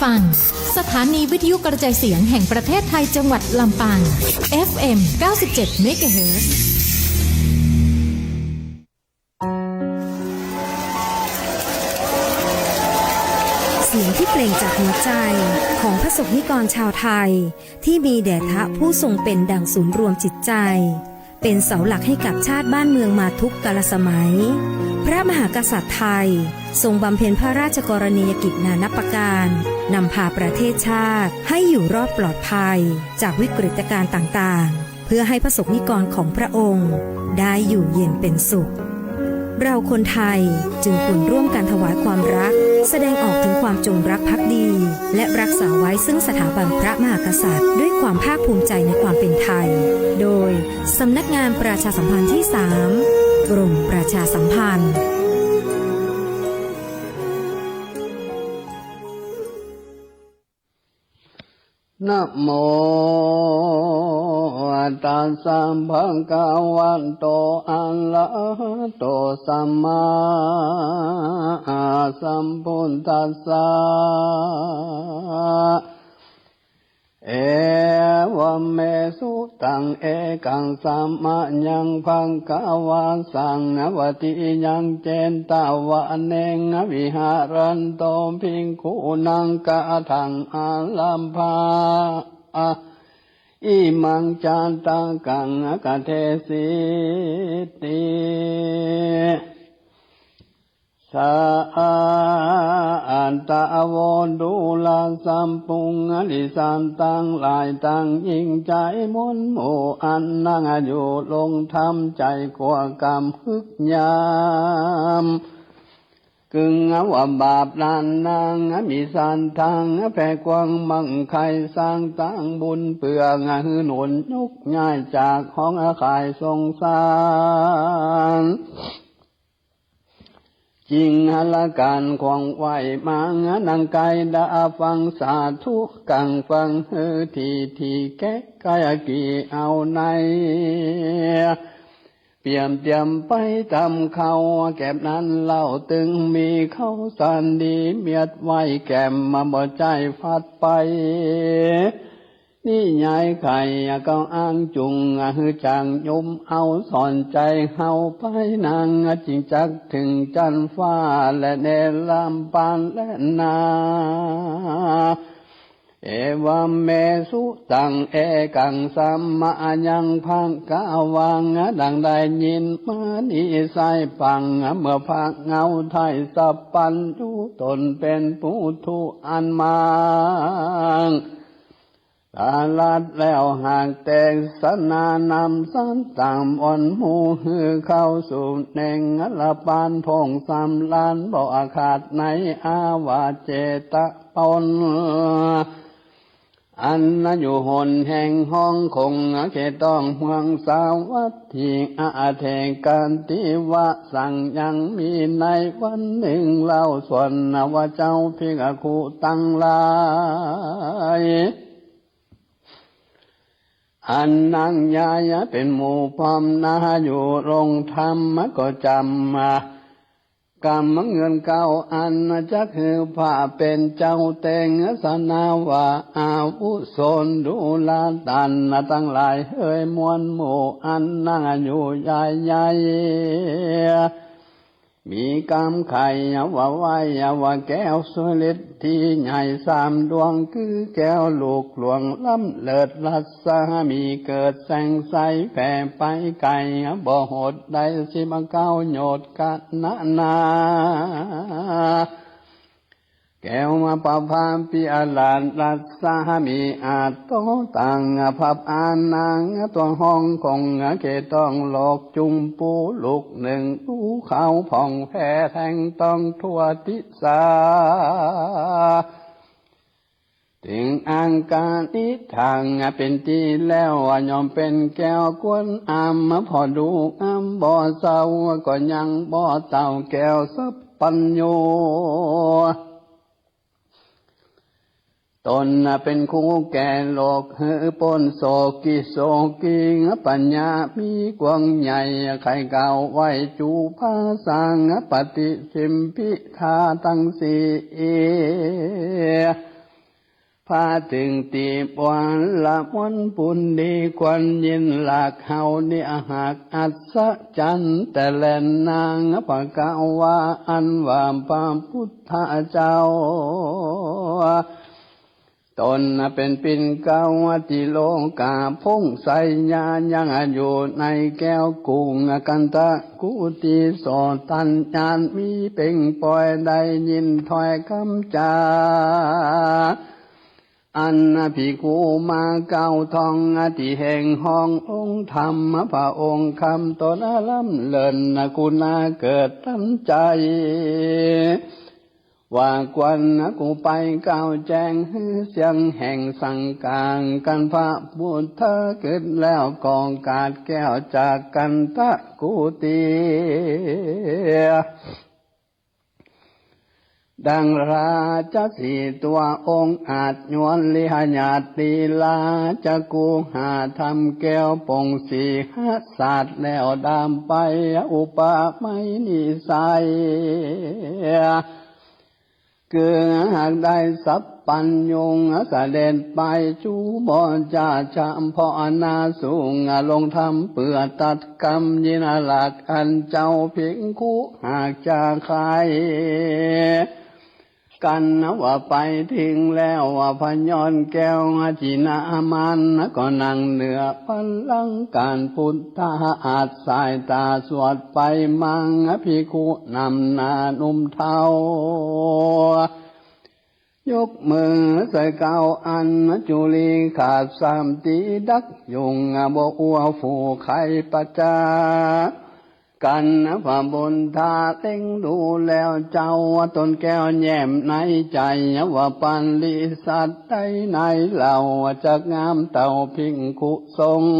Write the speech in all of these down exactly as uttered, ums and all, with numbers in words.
ฟัง สถานีวิทยุกระจายเสียงแห่งประเทศไทยจังหวัดลำปาง เอฟเอ็ม เก้าสิบเจ็ด เมกะเฮิรตซ์ เสียงที่เปล่งจากหัวใจของพระสงฆ์นิกรชาวไทย ที่มีแด่พระผู้ทรงเป็นดั่งศูนย์รวมจิตใจ เป็นเสาหลักให้กับชาติบ้านเมืองมาทุกกาลสมัย พระมหากษัตริย์ไทยทรงบำเพ็ญพระราชกรณียกิจนานับประการ นำพาประเทศชาติให้อยู่รอดปลอดภัยจากวิกฤตการณ์ต่างๆ เพื่อให้พระสงฆ์นิกรของพระองค์ได้อยู่เย็นเป็นสุข เราคนไทยจึงควรร่วมกันถวายความรัก แสดงออกถึงความจงรักภักดี และรักษาไว้ซึ่งสถาบันพระมหากษัตริย์ ด้วยความภาคภูมิใจในความเป็นไทย โดยสำนักงานประชาสัมพันธ์ที่สาม กรมประชาสัมพันธ์ นะโมตัสสะ ภะคะวะโต อะระหะโต สัมมาสัมพุทธัสสะ เอวะเม สุตัง เอกัง สะมะยัง ภะคะวา สังฆัตติยัง เจตะวะเน วิหะรันโต ภิกขุนัง คะทัง อารัมภะ อะ อิมัง จะตะกัง อะกะเทสิติ สาอัตตะโว ดูราสัพพุง อริสัตว์ตังหลาย ตังยิ่งใจ๋มวลหมู่ อันนักอยู่ลงธรรม ใจ๋กั๋วกำฮึกยาม กึ่งว่าบาปล้านนาง มีสัตว์ตังแผ่กว้างมั่งไค สร้างตางบุญเปื้อ หื้อหนุนยกย้ายจากห้องอาข่ายสงสาร จิ่งหละก๋านขวางไหว้มา นังใก้ดาฟังสาธุกังฟัง หื้อทีทีแก้ไขกี่เอาใน เปียมเตียมไปต๋ามเข้า แก็บนั้นเล่าตึงมีเข้าสารดี เมียดไว้แก้มมาบ่ใจ้ฟัดไป นี่ยายไข่ก็อ้างจุง หื้อจางยุมเอาสอนใจ๋เฮาไป นางจิ่งจักถึงจั๊นฟ้า และเนรมปานและนา เอวะเม สุตัง เอกัง สะมะยัง ภะคะวัง ดังได้ยินมานี้ไส้ฟัง เมื่อพระเงาไทยสัพพัญญู ตนเป๋นปุถุอันมาก ตรัสแล้วหากเตสนานำสัตว์ตางมวลหมู่ หื้อเข้าสู่เน่งละปานพงสำราญ บ่ขาดในอาวาสเจตะปน อันอยู่หนแห่งห้องคง เขตต้องเมืองสาวัตถี อเถกันติวะสัง ยังมีในวันนึ่งเล่า ส่วนว่าเจ้าภิกขุตังหลาย อันนักยายเป๋นหมู่พร้อมนา อยู่ลงธรรมก็จำ กำเงินเก้าอันจักหื้อพระเป๋นเจ้าเตสนาว่า อาวุโส ดูราต้านตังหลายเฮย มวลหมู่อันนักอยู่ยายใหญ่ มีกำไข่ว่าไหว้ว่าแก้วสุฤทธิใหญ่สามดวง คือแก้วลูกหลวงล้ำเลิศรัศมี เกิดแสงใสแผ่ไปไกล บ่หดได้สิบเก้าโยชน์กะนะนา แก้วมาประภาปิอลาสรัศมี อาจโตต่างพับอานัง ตัวห้องคงเขตต้องหลอกจุมปูลูกหนึ่ง ดูขาวผ่องแผ้แทงต้องทั่วทิศา ถึงอังคานิทางเป๋นตี้แล้ว ย่อมเป๋นแก้วควรอำ พอดูอำบ่เศร้า ก็ยังบ่เต้าแก้วสัพพัญญู ตนเป๋นคู่แก่โลก หื้อป๊นโศกกิโศกี ปัญญามีกว้างใหญ่ ใค่กล่าวไหว้จูภาษา ปฏิสิมพิธาตังสี่ ผ้าเถิงตี้ปวนละมนปุณดี ควรยินหลักเฮานี้หากอัศจรรย์ แต่แลนาง ภะคะวาอันว่าพระพุทธเจ้า ต๋นเป๋นปิ่นเกล้าตี้โลก๋า ผงไสยายังอยู่ในแก้วกุงกันทะกุฏิ โสตัญญาณมีเป่งปอย ได้ยินถ้อยกำจา อันภิกขุมาเก้าถ้องตี้แห่งห้ององค์ธรรม พระองค์คำต๋นล้ำเลิศคุณาเกิดตันใจ๋ ว่าควรกู้ไปกล่าวแจ้งหื้อเสียงแห่งสังฆา กันพระพุทธกึ๊ดแล้วก็กาดแก้วจากกันทะกุฏิ ดังราชสีห์ตั๋วองอาจ ยวนลิหญาติราชกุหา ทำแก้วป่งสีหสาดแล้วดำไป อุปไมยนิสัย คือหากได้สัพพัญญูเสด็จไป จุบจาเฉพาะหน้าสูง ลงธรรมเปื้อตรัสกำ ยินหลักอันเจ้าภิกขุหากจะใค่ กันว่าไปเถิงแล้ว พยนต์แก้วจินมาน ก็นั่งเหนือบัลลังก์ การพุทธาสน์ สายต๋าสวดไปมา ภิกขุนำหน้าหนุ่มเฒ่า ยกมือใส่เก้าอัญจุลี ขาดสามตี้ดักยุง บ่อั้วฟู่ใค่ประจา กันพระบุญทาเล็งดูแล้วเจ้า ต้นแก้วแย้มในใจ๋ ว่าปริษัทใดในเล่า จักงามเต้าภิกขุสงฆ์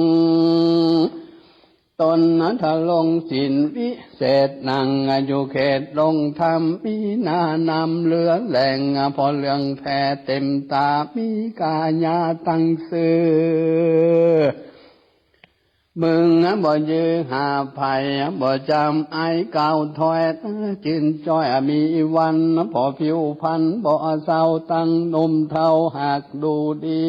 ต๋นนั้นทรงศีลวิเศษ นั่งอยู่เขตลงธรรม มีหน้านำเหลือแหล่ง ผ่อเหลืองแผ่เต็มต๋า มีกายาตังซื่อ มึงบ่ยื้อหาภัย บ่จำไอเก่าถ้อย จื้นจ้อยมีวัน ผ่อผิวพรรณบ่เศร้า ตังหนุ่มเฒ่าหากดูดี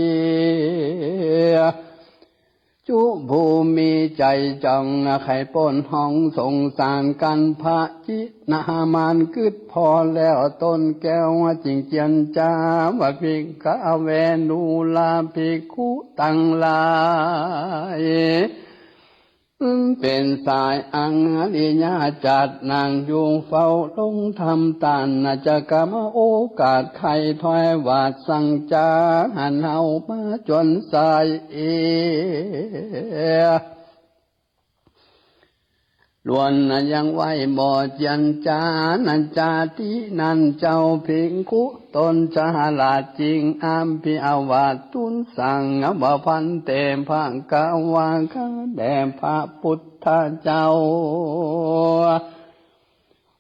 จุผู้มีใจ๋จ้อง ใค่ป๊นห้องสงสาร กันพระจินมานกึ๊ดผ่อแล้ว ต้นแก้วจึงเจียรจา ว่าภิกขเว ดูราภิกขุตังหลาย เป๋นสายอังอริยะจัด นั่งอยู่เฝ้าลงธรรม ต้านจะกำโอกาส ใค่ถ้อยว่าสังจา หันเฮามาจวนสายเอ ล้วนยังไหว้บ่เจียรจา นันจาตินั้นเจ้าภิกขุต๋น สหราชจึงอภิวาททูลสั่ง ว่าภันเต ภะคะวา ข้าแด่พระพุทธเจ้า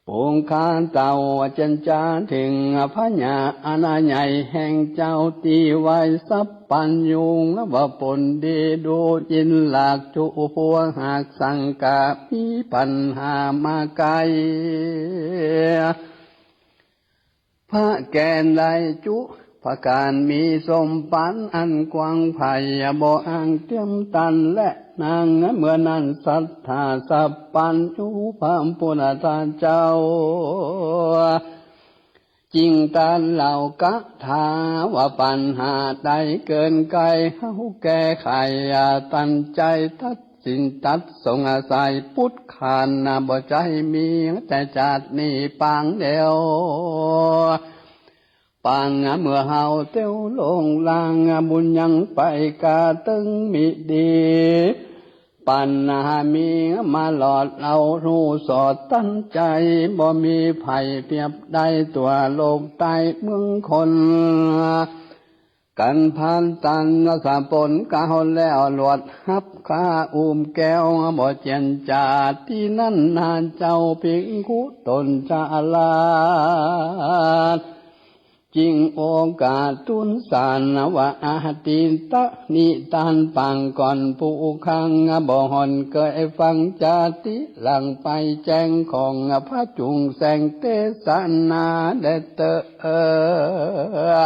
ผู้ข้าเต้าเจียรจาเถิงพญาอันใหญ่แห่งเจ้า ตี้ไหว้สัพพัญญู ว่าปนดี ดูยินหลักจุผู้หากสังฆา มีปัญหามาไกล พระแก่นได้จุประก๋าน มีสมปันอันกว้างไพร่ บ่อ้างเตียมตัน และนางเมื่อนั้นศรัทธาสัพพัญญู พระพุทธเจ้า จึงตรัสเล่าคาถา ว่าปัญหาใดเกินไกล เฮาแก้ไขตันใจ๋ ตัดสินตัดสงสัย ปุตตะนาบ่ใจ้มี แต่จาตินี้ปางเดียว ปางเมื่อเฮาเตียวลงลาง บุญยังไปกาตึงมิดี ปัญหามีมาหลอดเอาฮู้สอดตันใจ๋ บ่มีไผเปรียบได้ ตั๋วโลกใต้เมืองคน กันพานตันสะปนเก่าแล้ว หลวดฮับข้าอุ้มแก้วบ่เจียรจา ตี้นั้นนาเจ้าภิกขุต๋นสหราช จึงโอกาสทูลสารว่า อดีตนิทานปางก่อน ผู้ข้างบ่ห่อน เกยฟังจาติหลังไปแจ้ง ของพระจุงแสงเตสนาแด่เต๊อ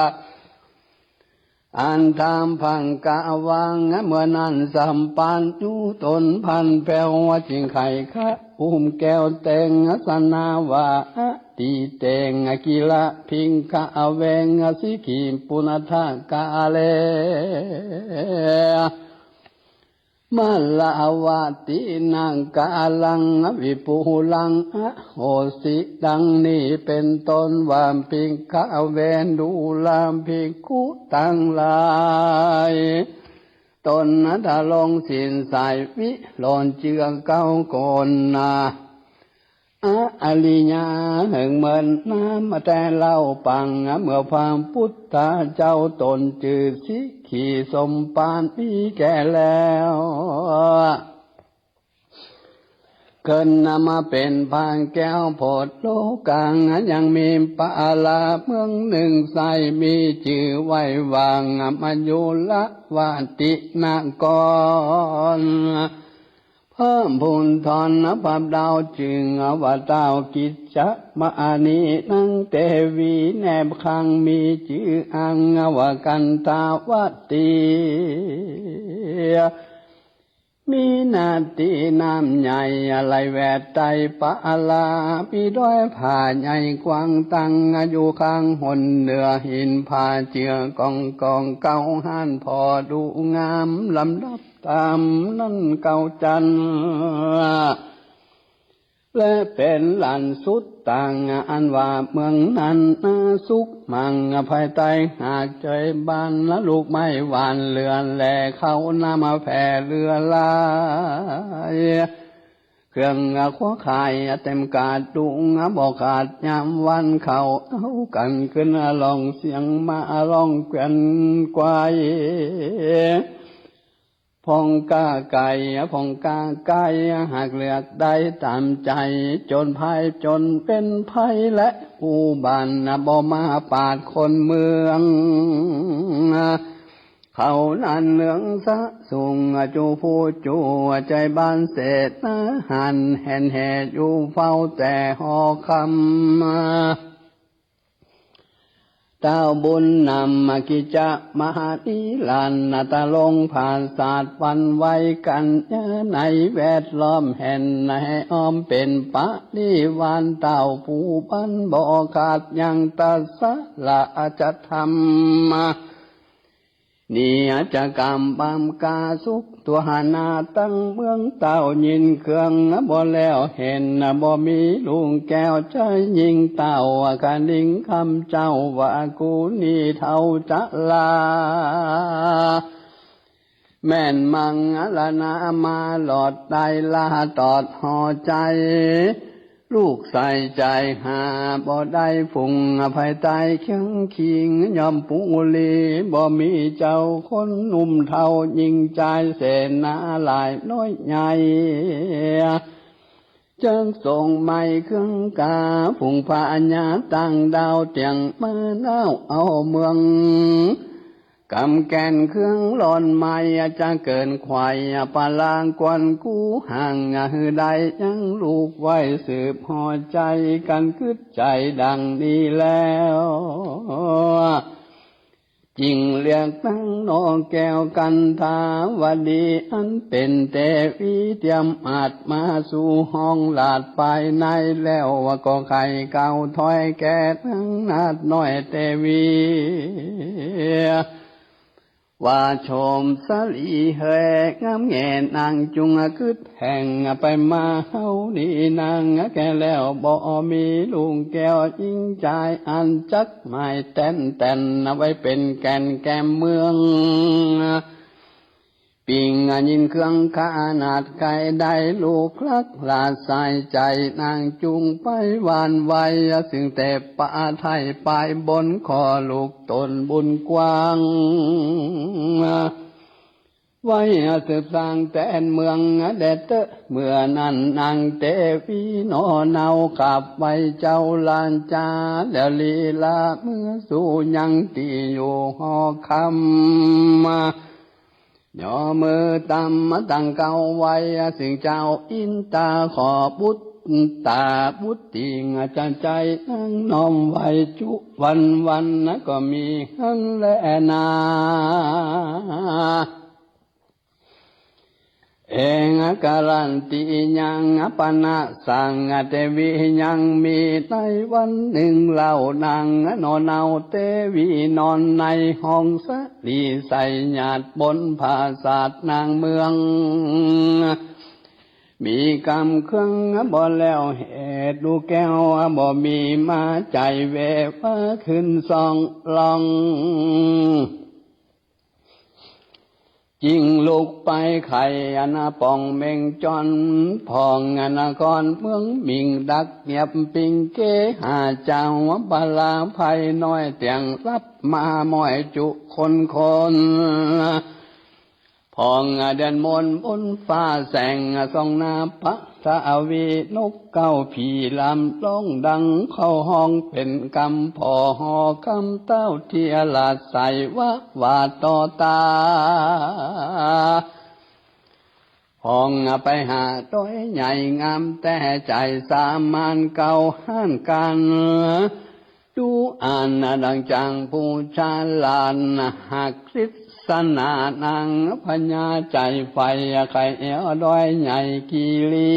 ะ อันถามพังกะวัง เมื่อนั้นสัมปันยุตนพันแผ้ว จึงไขขะอุ้มแก้วแต่ง สนาวาติแต่ง กิระพิงคะเวง สิขีปุณฑะกาเล มลาวาตินังกาลัง วิปุลัง อโหสิ ดังนี้เป๋นต้น ว่า ภิกขะเว ดูราภิกขุตังหลาย ต๋นนั้นทรงสิ้นสายวิโรจน์เจื้อเก้าคนนา อริยะ เหิงเมินนานมาแต่เล่าปัง เมื่อพระปุทธเจ้าต๋นจื้อสิขีสมภารมีแก่แล้ว ขึ้นมาเป๋นพระแก้วโผดโลกัง ยังมีปาราเมืองนึ่งใส มีจื้อไว้ว่ามายุรวาตินคร พระบุญทรพระดาวจึงว่าเต้ากิจจมหานี นางเตวีแนบข้างมีจื้ออังว่ากันทาวตี มีนาตีน้ำใหญ่ไหลแวดไตปารา มีดอยผาใหญ่กว้างตั้งอยู่ข้างหนเหนือหินผาเจื้อกองกองเก้าหันผ่อดูงามลำดับต๋ามนั้นเก้าจันทร์ และเป๋นหลันสุดต่าง อันว่าเมืองนั้นนาสุขมั่งภายใต้หาดเจยบ้าน ลูกไม้หวานเหลือแล เข้าน้ำแผ่เหลือหลาย เครื่องครัวขายเต็มกาดดุง บ่ขาดยามวันเข้า เอากั๋นขึ้นร้องเสียงมาร้องแกว่นไกว ผ่องกาไก่ ผ่องกาไก่ หากเลือกได้ต๋ามใจ๋ จนภัยจนเป๋นภัยและอุบาท บ่มาปาดคนเมือง เขานั้นเนืองสะสุง จูผู้จูใจบ้านเสนาหัน แห่นแห่อยู่เฝ้าแต่หอคำ เต้าบุญนำกิจจมหานิรันดร์ ตะลงผาสาทหวั่นไหวกั๋น ในแวดล้อมแห่นในอ้อมเป๋นปริวาร เต้าผู้บันบ่ขาดยัง ตัสสะละจะธรรม เนียจกรรมบำกาสุข ตัวหานาตั้งเมืองเต้ายินเครื่องบ่แล้วเห็น บ่มีลุงแก้วใจ๋ยิ่งเต้า คะนิงคำเจ้าว่ากูนี้เฒ่าจะลา แม่นมังอรณามาหลอดได้ลาตอดหอใจ๋ ลูกใส่ใจ๋หาบ่ได้ฝูงภายใต้เคียงคิง ย่อมปุรีบ่มีเจ้าคนหนุ่มเฒ่ายิ่งจาย เสนาหลายน้อยใหญ่ จักส่งไม้เครื่องกา ฝูงพญาต่างดาวเตียงมาเน่าเอาเมือง กำแก่นเครื่องร้อนไหม้ จะเกินไขว่ปะลางกวนกู้ห่าง หื้อได้ยังลูกไว้สืบหอใจ๋ กั๋นกึ๊ดใจ๋ดังนี้แล้ว จึงเรียกนางนกแก้วกันทาวดี อันเป๋นเตวีเตรียมอาสน์มาสู่ห้องหลาดภายในแล้ว ก็ใค่เกล่าวถ้อยแก่นางนาฏน้อยเตวี ว่าโฉมสะหลีเหยงามแง่นางจุงกึ๊ดแห่งไปมาเฮานี้นางแก่แล้วบ่มีลุงแก้วยิ่งจายอันจักหมายแต้นแต้นไว้เป๋นแก่นแก้มเมือง ปิงยินเครื่องขนาดใค่ได้ลูกรักหลาดสายใจ๋นางจุงไปหวั่นไหว ซึ่งแต่ปะไถ่ปายบนขอลูกต๋นบุญกว้าง ไว้สืบสร้างแต้นเมืองแดดเต๊อะ เมื่อนั้นนางเตวีหน่อเนาขับไหว้เจ้าราชา แล้วลีลาเมือสู่ยังตี้อยู่หอคำ ย่อมือตำตั้งเกล้าไหว้ ซึ่งเจ้าอินตาขอบุตร ตาบุตรี จะใจ๋นางน้อมไหว้จุวันวัน ก็มีหั้นแลนา เอง กรันตียัง ปณะสัง เตวี ยังมีในวันนึ่งเล่า นางหน่อเนาเตวีนอนในห้องสะหลี ใส่หยาดบนผาสาทนางเมือง มีกำเครื่องบ่แล้วเหตุ ลูกแก้วบ่มีมาใจ๋ แววว่าขึ้นส่องลอง จึงลุกไปไขอันป่องเม็งจอน ผ่องนครเมืองหมิ่ง ดักเงียบปิงเกหาเจ้า บลาไพน้อยเตียงรับมาม้อยจุคนคน ผ่องเดือนมนบนฟ้าแสง ส่องหน้าพระทวี นกเก้าผีลำร้องดังเข้าห้อง เป๋นกำผ่อหอคำเต้า เตี้ยหลาดใสว่า ว่าต่อตา ผ่องไปหาดอยใหญ่งาม แต่ใจ๋สามานเก่าห้านกัน ดูอ่านดังจางผู้ชาลาน หากฤทธนานางพญาใจ๋ใฝ่ ใค่แอ่วดอยใหญ่กิริ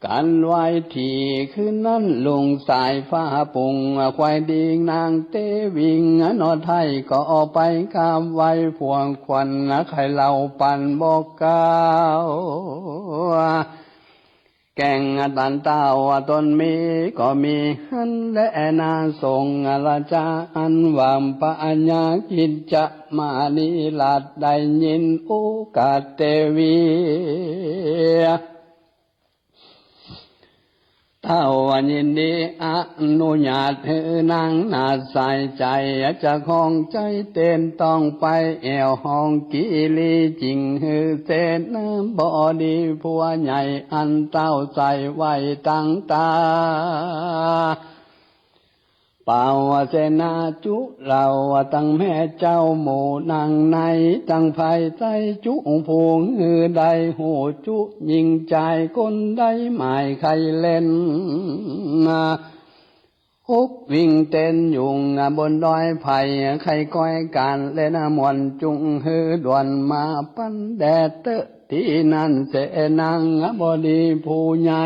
กันไหว้ถี่คืนนั้นลุงสายฟ้าปุง ควายดีนางเตวิง หน่อไท้ก็ไปกราบไหว้ พวงขวัญใค่เล่าปันบอกกล่าว แก่งตันเต้าตนมีก็มีหั้นแลนา ทรงราชาอันว่าพระอัญญากิจจมานีราช ได้ยินโอกาสเตวี เต้ายินดีอนุญาตหื้อนางนาดสายใจ๋ จะของใจ๋เต้นต้องไปแอ่วห้องกิริ จึงหื้อเสนาบดีผัวใหญ่ อันเต้าใส่ไว้ตั้งตา เป่าเสนาจุเหล่า ตังแม่เจ้าหมู่นางใน ตังภายใต้จุผู้หื้อได้ฮู้จุญิงจายคนใดหมายใค่เล่น ฮกวิ่งเต้นยุงบนดอยไผ่ ใค่ก้อยก๋านเล่นม่วน จุ่งหื้อด่วนมาปันแด่เต๊อะตี้นั้นเส นางบดีผู้ใหญ่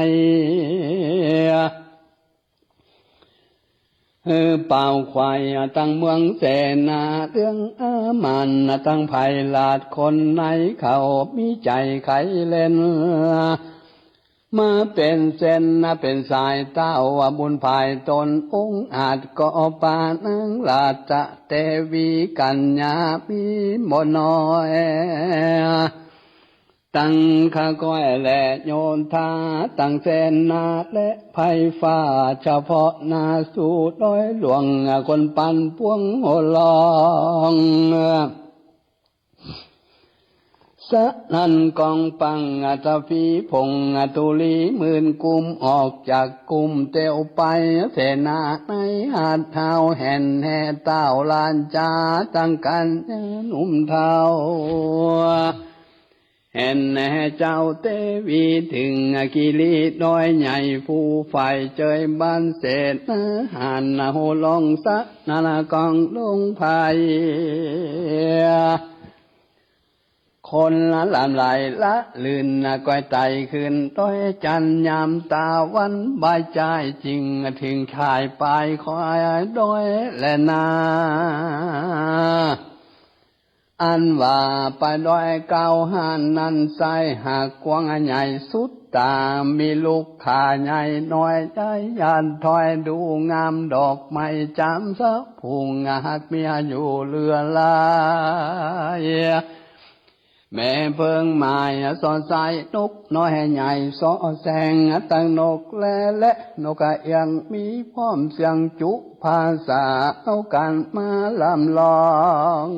หื้อเป่าควายตังเมืองเสนา เรื่องอามันตังไพร่ราชคนใน เขามีใจ๋ใค่เล่น มาเป๋นเส้นเป๋นสาย เต้าบุญภายตนองอาจ ก็ปานางราชเตวีกัญญา มีบ่น้อย ตังข้าก้อยและโยธา ตังเสนาและไพร่ฟ้า เฉพาะนาสู่ดอยหลวง คนปันปวงหัวร้อง สนั่นก้องปัง อัศวีผง ธุลีหมื่นกุม ออกจากกุมเตียวไป เสนาในหาดเท้า แห่นแห่เต้าหลานจ๋า ตังกัญญาหนุ่มเฒ่า แห่นแห่เจ้าเตวี เถิงกิริดอยใหญ่ ภูฝ่ายเจยบ้านเสนา หันหัวลงสะนานก้องลงไพร่ คนละลำไหลละลื่น ก้อยไต่ขึ้นดอยจันทร์ ยามตาวันบ่ายจ้าย จึงเถิงชายปลายคอยดอยแลนา อันว่าปลายดอยเก้าหันนั้นไส้ หากกว้างใหญ่สุดตา มีลูกขาใหญ่น้อยใหญ่ยานถ้อย ดูงามดอกไม้จามสะพรุง หากมีอยู่เหลือหลาย แม่เพิ่งหมายสอดสายนกน้อยใหญ่สอดแสง ตังนกแลและนกกระเอียง มีพร้อมเสียงจุภาษา เอากันมาลำลอง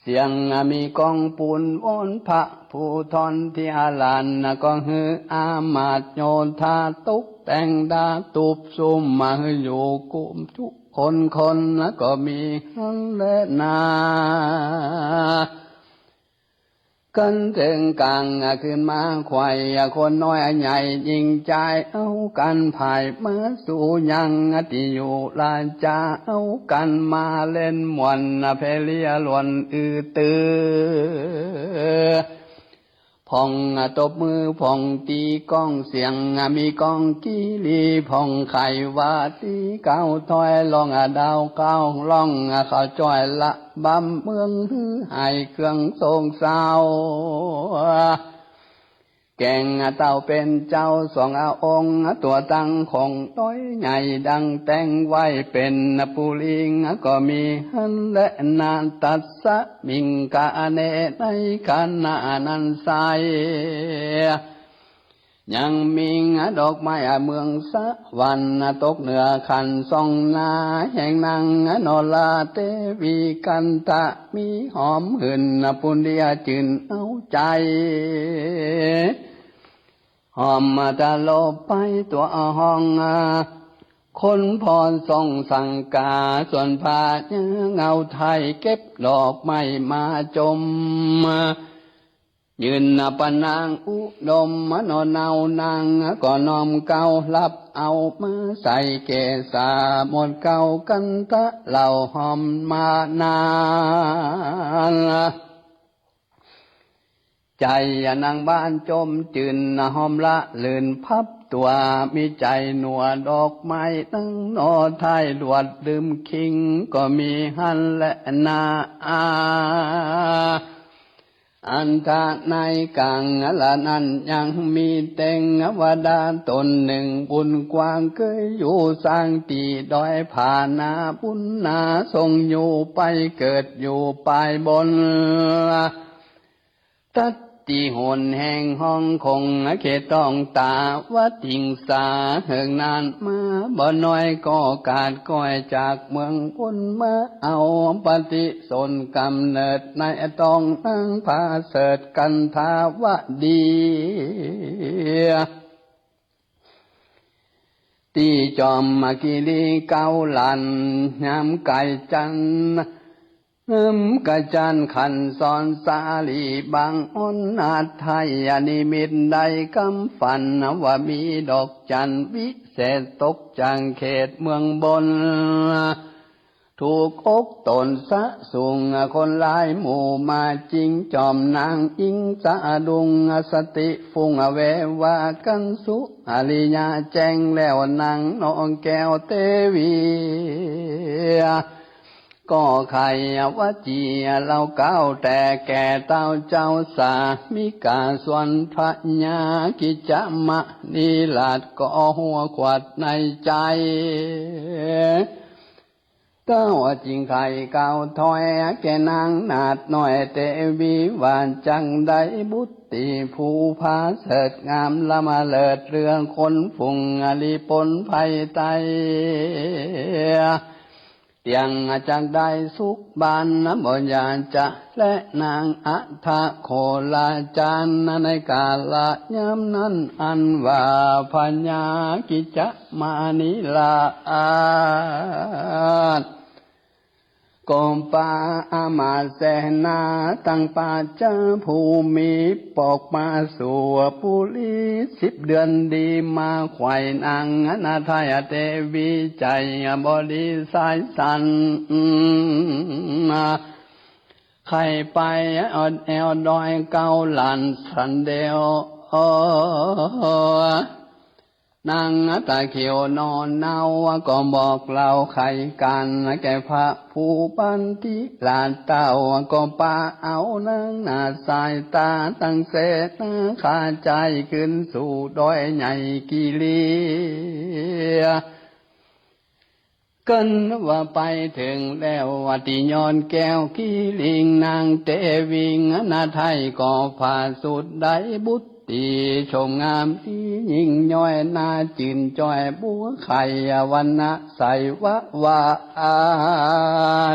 เสียงมีก้องปูนวอนพระผู้ทอนที่อาลาน ก็หื้ออามาตย์โยธาตกแต่งดาตุบซุ่ม มาหื้ออยู่กุมจุคนคน ก็มีหั้นแลนา ตันเถิงก๋างขึ้นมาไขว่ คนน้อยใหญ่ญิงจาย เอากั๋นผ่ายมาสู่ยัง ตี้อยู่ราจา เอากั๋นมาเล่นม่วน เพลียหล่นอือตือ พ่องตบมือพ่องตีก้องเสียง มีก้องกีรีพ่องไขว่า ตี้ก้าวถ้อยร้องดาวก้าวร้อง เขาจ้อยระบำเมืองหื้อหายเครื่องโศกเศร้า แก่งเต้าเป๋นเจ้าสององค์ ตั๋วตั้งของต้อยใหญ่ดังแต่งไว้เป๋นปุริง ก็มีหั้นแลนา ตัสมิงกาเน ในขณะนั้นไซร้ ยังมีดอกไม้เมืองสวรรค์ ตกเหนือคันสองหน้า แห่งนางนราเตวีกันทะ มีหอมหื่นปุนเดียจื่นเอาใจ๋ หอมตลบไปตั๋วห้อง คนผ่อส่องสังกา ส่วนพญาเงาไทย เก็บดอกไม้มาจม ยืนประนางอุดม มโนเนานาง ก็น้อมเกล้ารับเอามาใส่เกศา หมดเกล้ากันทะเหล่าหอมมานาน ใจ๋นางบ้านจมจื่น หอมละลื่นพับตั๋ว มีใจ๋หนัวดอกไม้ นางนอไทยหลวดลืมคิง ก็มีหั้นแลนา อันทะในก๋างละนั้น ยังมีเตงวดาต๋นนึ่ง บุญกว้างเกยอยู่สร้างตี้ดอยผานา บุญนาทรงอยู่ไปเกิดอยู่ปายบน ตัดตี้หนแห่งห้องคงเขตต้องตาวติงสา เหิงนานมาบ่น้อย ก็กาดก้อยจากเมืองพ้นมา เอาปฏิสนกำเนิดในต้องนางผาเสริฐกันทาวดี ตี้จอมกิรีเก้าหลั่น ยามไก่จันทร์ น้ำกระจันขันสอนสาลีบางอ้อน อาไทยนิมิตได้กำฝัน ว่ามีดอกจันทร์วิเศษตกจากเขตเมืองบน ถูกอกต๋นสะสุง คนหลายหมู่มาจิง จอมนางอิงสะดุง สติฟุ้งเววากันสุ อริยะแจ้งแล้วนางนอแก้วเตวี ก็ไขวจีเล่าเกล้าแต่แก่เต้าเจ้าสามิกา ส่วนพญากิจจมณีราชก็หัวขวัดในใจ๋ เต้าจึงไขกล่าวถ้อยแก่นางนาฏน้อยเตวีว่า จักได้บุตรีผู้ผาเสริฐงามล้ำเลิศเหลือคนฝูง หลีปนภัยไต เตียงจักได้สุขบานบ่อย่าจะ และนางอัฏฐโคราจารย์ ในกาละยามนั้นอันว่าพญากิจจมณีราช ก็ปาอามาตย์เสนาตังปาจาผู้มีปอกมาสู่ปุรี สิบเดือนดีมาไขว่นางนาฏไทยเตวี ใจ๋บ่ดีสายสัน ไขว่ไปออดแอวดอยเก้าหลั่นสันเดียว นางตะเขียวนอนเนาก็บอกเล่าไขก๋านแก่พระผู้บันทิราชเต้า ก็ปาเอานางนาฏสายตาตังเสนาข้าใจ๋ขึ้นสู่ดอยใหญ่กิรี กันว่าไปเถิงแล้วตี้ยอดแก้วกิริง นางเตวิงนาฏไทยก็ผาสุดได้บุตรีชมงามดียิ่งย้อย หน้าจื้นจ้อยบัวไข่ วรรณะใสวะวา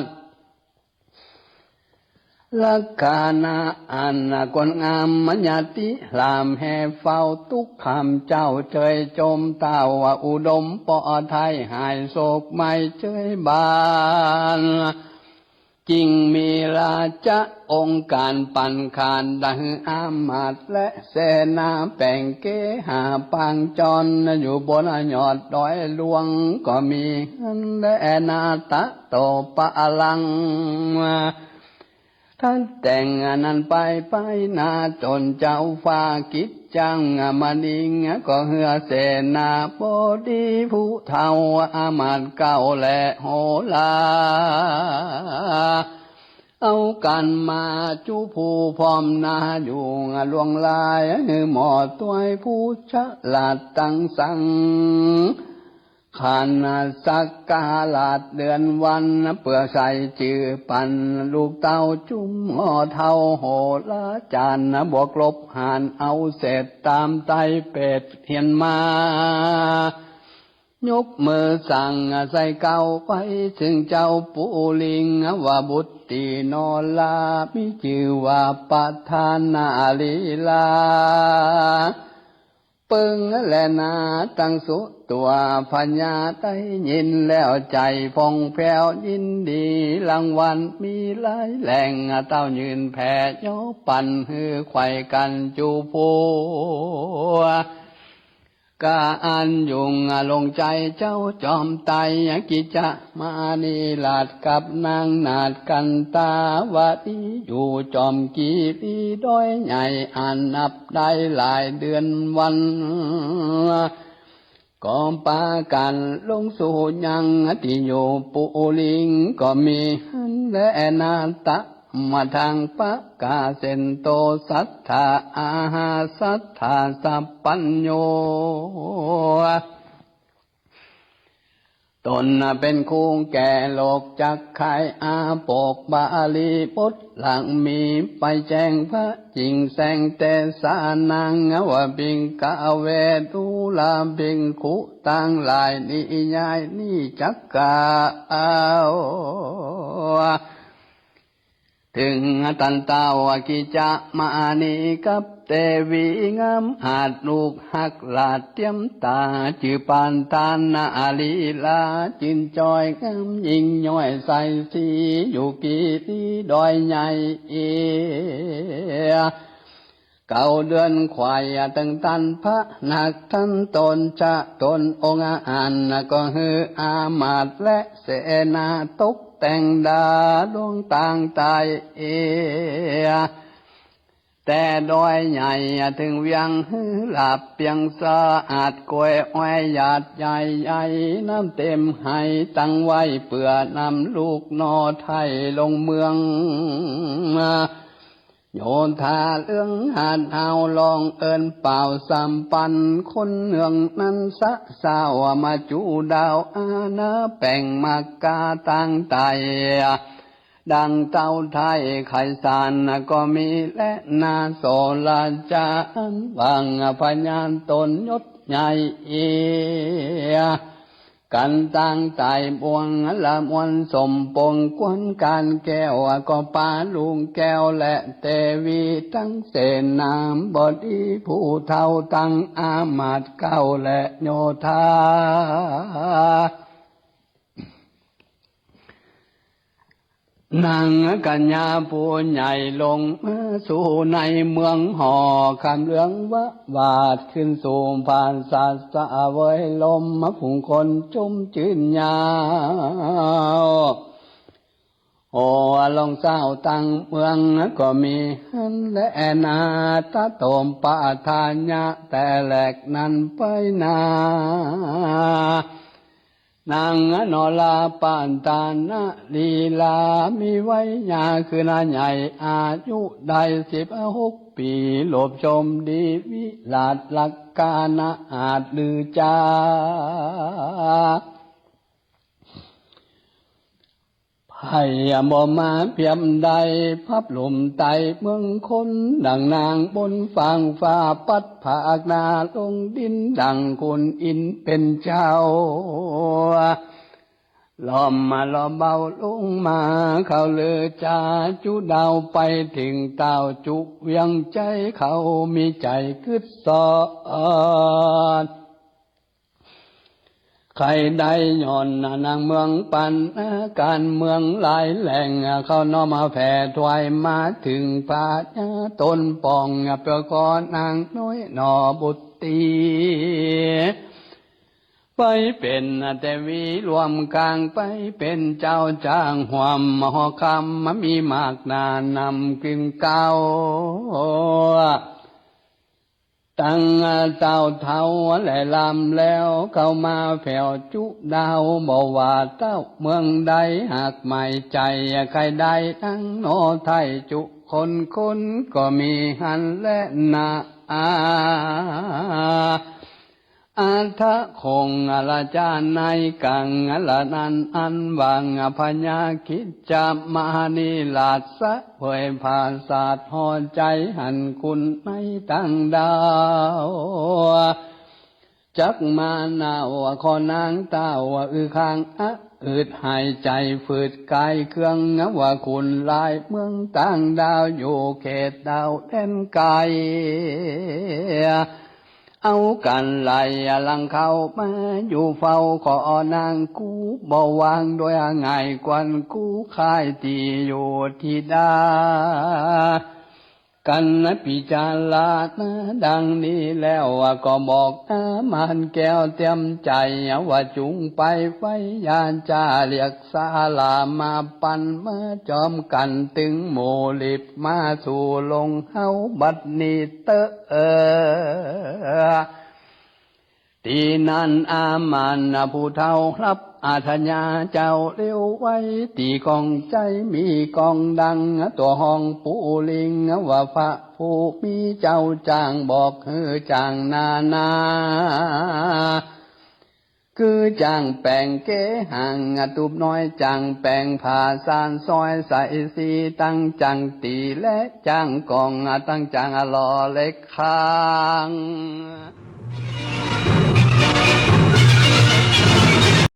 ด ลักขณะอันคนงามมญาติหลามแห่เฝ้าตุ๊กข์คำเจ้าเชยจม เต้าอุดมปอไทยหายโศกไม่เชยบาน เก จึงมีราชองค์ก๋านปั่นข่าน ตะหื้ออามาตย์และเสนา แป๋งเกหาปางจร อยู่บนยอดดอยหลวง ก็มีหั้นแลนา ตะโตปะลัง ตัดแต่งอันนั้นไปไปนา จนเจ้าฟ้ากิจจังมะนิง ก็เฮือเสนาบดีผู้เฒ่า อามาตย์เก้าและโหรา เอากั๋นมาจุผู้พร้อมนา อยู่ล่วงลายหื้อหมอตวยผู้ฉลาดตังสัง ขันสักกาลาดเดือนวัน เปื้อใส่จื้อปันลูกเต้า จุมหมอเฒ่าโหราจ๋ารย์ บวกลบหารเอาเศษ ต๋ามไตเปรตเฮียนมา ยกมือสั่งใส่เก้าไว้ เถิงเจ้าปุริง ว่าบุตรีโนรา มีจื้อว่าประธานาลีลา เปิงและนาตังสุตัว พญาได้ยินแล้วใจ๋ผ่องแผ้วยินดี รางวัลมีหลายแหล่ง เต้ายื่นแผ่ยอปัน หื้อไขว่กั๋นจุผู้ กาอันยุ่งลงใจ๋เจ้าจอมไตร กิจจามานีราชกับนางนาฏกันตาวดี อยู่จอมกิรีดอยใหญ่ อันนับได้หลายเดือนวัน ก็ปากั๋นลงสู่ยังตี้อยู่ปุริง ก็มีหั้นแลนา ตะมาทางปะกาเสนโต สัตถาอาหาสัตถาสัพพัญญู ต๋นเป๋นคู่แก่โลกจักใค่ อาโปกบริบทหลังมี ไปแจ้งพระจิ่งแสงเตสานัง ว่าภิกขะเว ดูราภิกขุตังหลาย นิยายนี้จักกล่าว เถิงตันเต้ากิจจามานีกับเตวีงาม อาจลูกฮักหลาดเตียมต๋า จื้อประธานาลีลา จื้นจ้อยงามยิ่งย้อยใสสี อยู่กิรีดอยใหญ่ เก้าเดือนไขว่เถิงตันพระนัก ตันต๋นจะต๋นองค์อัน ก็หื้ออามาตย์และเสนาตกแต่งดาลวงตางไต แต่ดอยใหญ่เถิงเวียงหื้อหลาบเปียงสะอาด กล้วยอ้อยหยาดใหญ่ๆ น้ำเต็มไหตังไว้ เปื้อนำลูกหน่อไทลงเมือง โยธาเรื่องหาดหาว ลองเอิ้นป่าวสามปัน คนเมืองนั้นสะเศร้ามาจูดาวอาณา แป๋งมักกาตางไต ดังเต้าไทไขสารก็มี และนาโสราชาอันหว่าง พญาต๋นยศใหญ่ กั๋นตางไตบวงละมวล สมปงกวนก๋านแก้ว ก็ปาลุงแก้วและเตวี ตังเสนาบดีผู้เฒ่า ตังอามาตย์เก้าและโยธา นางกัญญาผู้ใหญ่ลงมาสู่ในเมืองหอ คำเหลืองวะหวาดขึ้นสู่ผาสัตว์ เสวยลมมาฝูงคนจุมจื้นยาว โอลองเศร้าตังเมืองก็มีหั้นแลนา ตะโตมปะทายะ แต่แหลกนั้นไปนา นางโนราปันตานะลีลา มีวัยยาคือนาใหญ่ อายุได้สิบหกปี๋ หลบชมดีวิลาศลักษณะอาจลือจา ไผบ่มาเปียบได้ พับลุ่มไตเมืองคน ดังนางบนฟากฟ้า ปัดผากหน้าลงดิน ดังคุณอินทร์เป๋นเจ้า ล้อมมาล้อมเบาลงมา เขาลือจาจุดาวไป เถิงเต้าจุเวียงใจ๋ เขามีใจ๋กึ๊ดซ้อน ใค่ได้ย้อนนางเมืองปัน ก๋านเมืองหลายแหล่ง เขาน้อมมาแผ่ถวายมาเถิงพระญาต๋นปอง เปื้อขอนางน้อยหน่อบุตรี ไปเป๋นเตวีร่วมก๋าง ไปเป๋นเจ้าจ้างฮ่วมหอคำ มีมากหนานำกึ่งเก๊า ตังเต้าเฒ่าและหลานแล้ว เข้ามาแผ่วจุดาว บ่ว่าเต้าเมืองใด หากหมายใจ๋ใค่ได้นางหน่อไท้จุคนคน ก็มีหั้นแลนา อา อัฏฐะคงอาราจาในกังอารานั้น อันว่าพญาคริสต์จะมหานิราชเสวยผาสาทห่อใจ๋หันคุณในต่างดาว จักมาหนาวขอนางเต้าว่าอื้อข้างอะ อึดหายใจ๋ฝืดก๋ายเคือง ว่าคุณหลายเมืองต่างดาว อยู่เขตดาวแดนไก๋ เอากั๋นไหลหลังเข้ามาอยู่เฝ้า ขอนางกู้บ่วาง โดยง่ายกวันกู้ค่ายตี้อยู่ธิดา กั๋นพิจารณาดังนี้แล้ว ก็บอกอามานแก้วเตรียมใจ๋ ว่าจุ่งไปไว้ยาจา เรียกสาหร่ามาปัน มาจอมกั๋นตึงหมู่ รีบมาสู่โฮงเฮาบัดนี้เต๊อะ ตี้นั้นอามานผู้เฒ่าฮับอาทยาเจ้าเร็วไว ตี้ของใจ๋มีกองดัง ตั๋วฮ้องปู๋ลิง ว่าพระผู้มีเจ้าจ้าง บอกหื้อจ้างนานา คือจ้างแป๋งเก๋หัง ตูบน้อยจ้างแป๋งผ้าสานซ้อยใส่สี ตังจ้างตี๋๋และจ้างกอง ตังจ้างหล่อเหล็กคาง